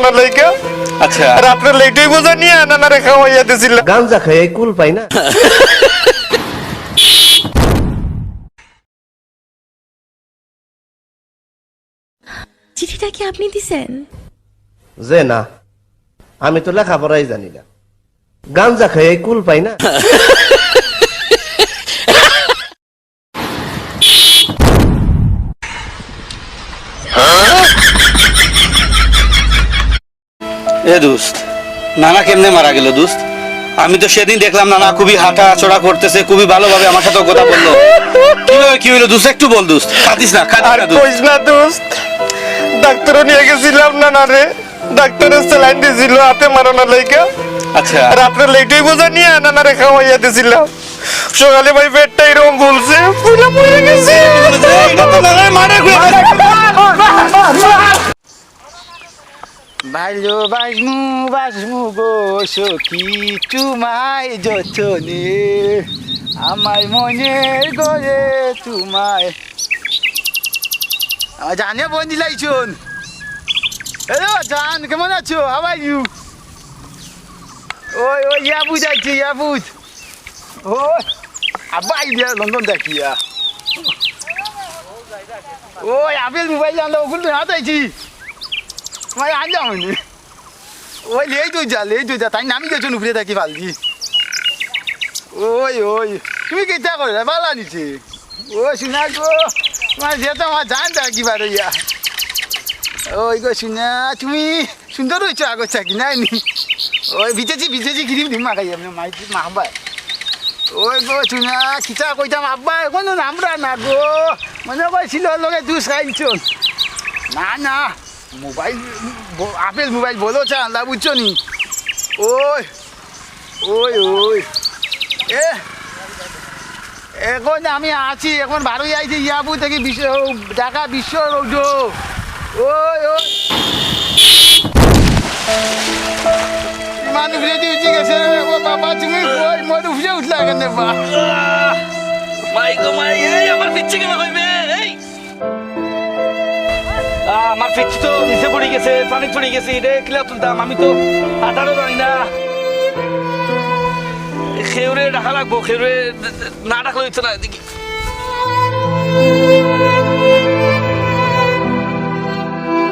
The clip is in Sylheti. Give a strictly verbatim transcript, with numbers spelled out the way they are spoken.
না লাইগা। আচ্ছা। রাত্রে লেট অইবো জানিয়া নানারে খাওয়াইয়া দিছিলাম। গাঞ্জা খাইয়া কুল পাই না। চিঠিটা কি আপনি দিছেন? যে না, আমি তো লেখাপড়াই জানি না, গাঞ্জা খাইয়া কুল পাই না। এ দোস্ত, নানা কেমনে মারা গেল দোস্ত? আমি তো সেদিন দেখলাম নানা খুবই হাঁটা চড়া করতেছে, খুবই ভালোভাবে আমার সাথে কথা বললো। কিভাবে কি হইলো দোস্ত, একটু বল দোস্ত। কাঁদিস না, কাঁদিস আর না দোস্ত। কইস না দোস্ত, ডাক্তারও নিয়ে গেছিলাম নানারে, ডাক্তারে স্যালাইন দিছিল হাতে মারানোর লাইগা। আচ্ছা। রাত্রে লেট অইবো জানিয়া নানারে খাওয়াইয়া দিছিলাম। সকালে ভাই পেটটা এরকম ফুলছে, ফুলে মরে গেছে। এটা তো নানারে মারে। ভালোবাসমু, বাসমু গো সখী, তোমায় যতনে, আমার মনের ঘরে তোমায়। আমার জানে ফোন দিলাইছুন। হ্যালো জান, কেমন আছো? How are you? ওই, ওই, ইয়াবুদ আইছে, ইয়াবুদ। ও, আব্বা আইলিয়া লন্ডন থাকিয়া। ও, আপেল মোবাইল আনলো, ওগুলো তো হাত আইছি। তোমার আনলাম হয়নি। ওই, লেই তো যা, লেই তো যা। তাই নামি গেছো নুপুরে থাকি ফালদি। ওই, ওই, তুমি কিতা করে? বালা নিছে। ও, সোনা গো, তোমার যে তো আমার জান থাকি বারো ইয়া। ওই গো, সোনা, তুমি সুন্দর হইছো আগর থাকি, নাই নি? ওই ভিজেছি, ভিজেছি, ক্রিম দিম মাখাই, আপনি মাই মাখবায়। ওই গো, সোনা, কিতা কইতাম, আব্বা, এখনো নামরা না গো। মনে করছিল লগে দুষ খাইছো। না, না, মোবাইল, ব-, আপেল মোবাইল বলো চা, আল্লাহ বুঝছো নি? ওই, ওই, ওই। এ, এখন আমি আছি, এখন বারোই আইছি ইয়াবু থাকি বিশ্ব, ঢাকা বিশ্ব রোড। ওই, ওই। মানুষ রেডি হইতে গেছে রে, ও বাবা, তুমি কই? মোর উপরে উঠলা কেন বা? মাই গো মাই, এই আমার পিচ্ছি কেন কইবে? এই। আহ, আমার পিচ্ছি তো নিচে পড়ে গেছে, পানি পড়ে গেছে, এটা কিলা তুলতাম? আমি তো হাঁটারও জানি না। খেউরে ডাকা লাগবো, খেউরে না ডাকলে হইতো না। দেখি।